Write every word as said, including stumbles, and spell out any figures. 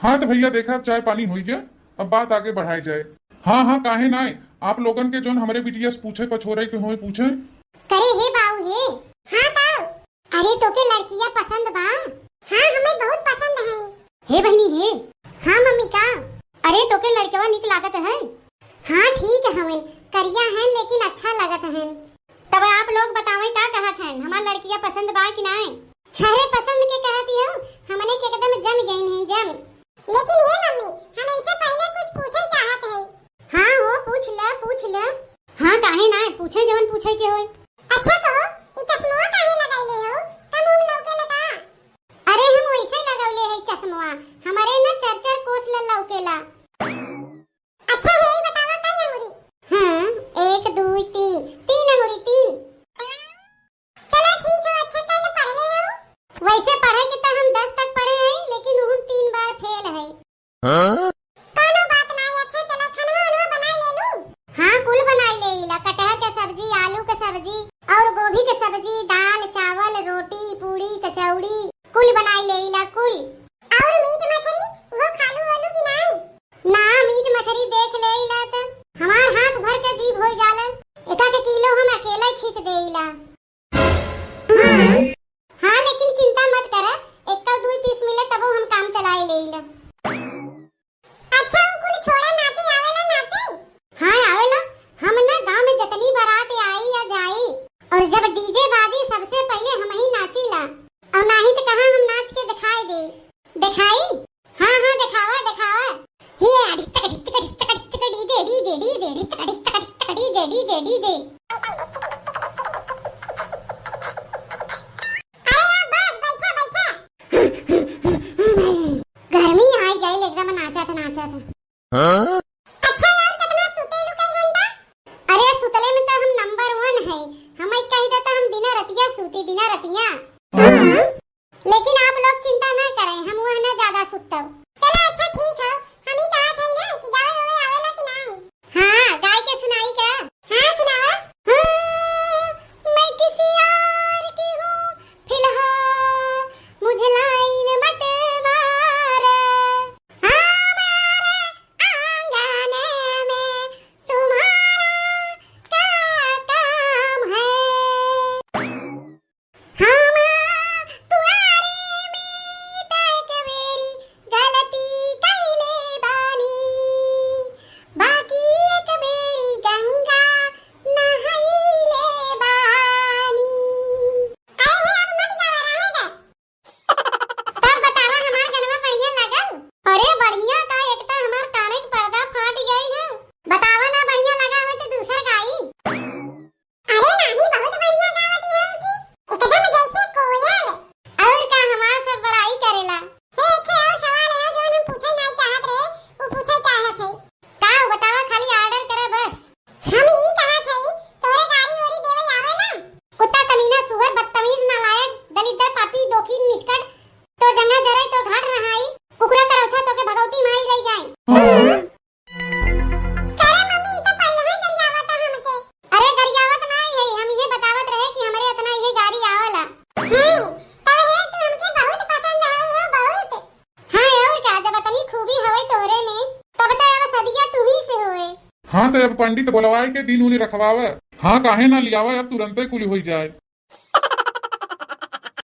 हाँ त भइया, देखा, अब चाय पानी होइ गया, अब बात आगे बढ़ाए जाए। हाँ, हाँ, काहे नाय, आप लोगन के जौन हमरे बिटिया से पूछे पछोरे के होए, पूछे। करे हे बाऊ हे। हाँ बाऊ। अरे, तोके लड़किया पसंद बा? हाँ, हमें बहुत पसंद है। हे बहिनी हे। हाँ मम्मी का? अरे, तोके लड़कवा निक लागत है? हाँ, ठीक हवन, करिया हैं लेकिन अच्छा लगत हैं। तब आप लोग बतावें का कहत हैं, हमार लड़किया पसंद बा कि नाय? अरे, पसंद के कहत हो, हमने के एकदम जम गइन हैं, जम। लेकिन हे मम्मी, हम इनसे पहले कुछ पूछे चाहत है। हाँ हो, पूछ ल, पूछ ल। हाँ, काहे नाय, पूछे जवन पूछे के होए। अच्छा कहो, ई चश्मवा काहे लगाइले हो? कम उम लौकेला का? अरे, हम वैसे लगौले है चश्मवा, हमरे न चार चार कोस ल लौकेला। अच्छा, हे बतावा, कई अंगुरी? हाँ, एक, दुई, तीन, तीन अंगुरी, तीन। चला ठीक है, अच्छा, कल पढ़ले हो? वैसे पढ़े के त हम दस तक पढ़े हैं, लेकिन उहम तीन बार फेल है। हाँ? कौनो बात नाय, अच्छा, चला, खनवा उनवा बनाए ले लू? हाँ, कुल बनाए ले ला, कटहर के सब्जी, आलू के सब्जी और गोभी के सब्जी, दाल, चावल, रोटी, पूड़ी, कचौड़ी, कुल बनाए ले ला, कुल। और मीट मछली, वो खालू वालू कि नाय? ना, मीट मछली देख ले ला त हमार हाथ भर के जीभ हो जाला। एका के किलो हम अकेले खींच देइला। हाँ, हाँ, लेकिन चिंता मत करा, एक दुई पीस मिले तबो हम काम चलाए लेइला। अच्छा, उ कुल छोड़ा, नाचे आवेला नाचे? हाँ, आवेला। हम ना गाँव में जतनी बारात आई या जाई, और जब डीजे बाजी, सबसे पहले हम ही नाचीला। और नाही तो कहाँ हम नाच के दिखाई दे। दिखाई? हाँ, हाँ, दिखावा, दिखावा। ये डिचक, डिचक, डिचक, डिचक, डीजे, डीजे, डीजे, डिचक, डिचक, डिचक, डीजे, डीजे, डीजे। अरे यार, बस, बैठा, बैठा। गर्मी आई गई एकदम नाचत, नाचत। हाँ? अच्छा यार, कितना सुते लू कई घंटा? अरे, सुतले में तो हम नंबर वन है। हम एक कही देता, हम बिना रतिया सूती, बिना रतिया। हाँ? लेकिन आप लोग चिंता ना करें, हम वह ना ज्यादा सुतब। चला अच्छा ठीक है, हम ही कहा थे ना कि गावे वावे आवेला कि नाय। हाँ, गाय के सुनाई का? हाँ, सुनावा। हाँ, मैं किसी यार की हूँ फिलहाल, मुझे लाइन मत मार। हमारे आंगन में तुम्हारा क्या काम है? हम कुआरे में त एक बेरी गलती कइले बानी, बाकी एक बेरी गंगा नहइले बानी। अरे हे, अब मत गावा, रहे दे। तब बतावा, हमार गनवा बढ़िया लागल? अरे बढ़िया का, एक त हमार काने के पर्दा फाट गई है। बतावा ना, बढ़िया लगा हो तो दूसर गाई। अरे नाही, बहुत बढ़िया गावत हो कि एकदम जैसे कोयल। और का हमार सब बड़ाई करेला। हे, एक और सवाल है जो हम पूछे नहीं चाहत रहे, वो पूछे चाहत है। का बतावा, खाली ऑर्डर करा बस। हम ई कहत हई, तोरे गारी ओरी देवे आवे ना? कुत्ता, कमीना, सुअर, बदतमीज, नालायक, दलिद्दर, पापी, दोखी, निचकट, तोर जंघा जरे, तोर घाट रहाई, कुकुरा करौछा, तोके भगौती माई लई जाए। करे मम्मी, ई तो पहिले ही गरियावत हमके। अरे गरियावत नाई है, हम इहे बतावत रहे कि हमरे इतना इहे गारी आवला। हैं, तब हे तू हमके बहुत पसंद हऊ हो, बहुत। हाँ, और का, जब इतनी खूबी हवे तोहरे में, तब त अब सदिया तू ही से होए। हाँ, त अब पंडित बोलवाए के दिन उन्हें रखवावे। हाँ, काहे ना लियावे, अब तुरंते कुली होई जाए।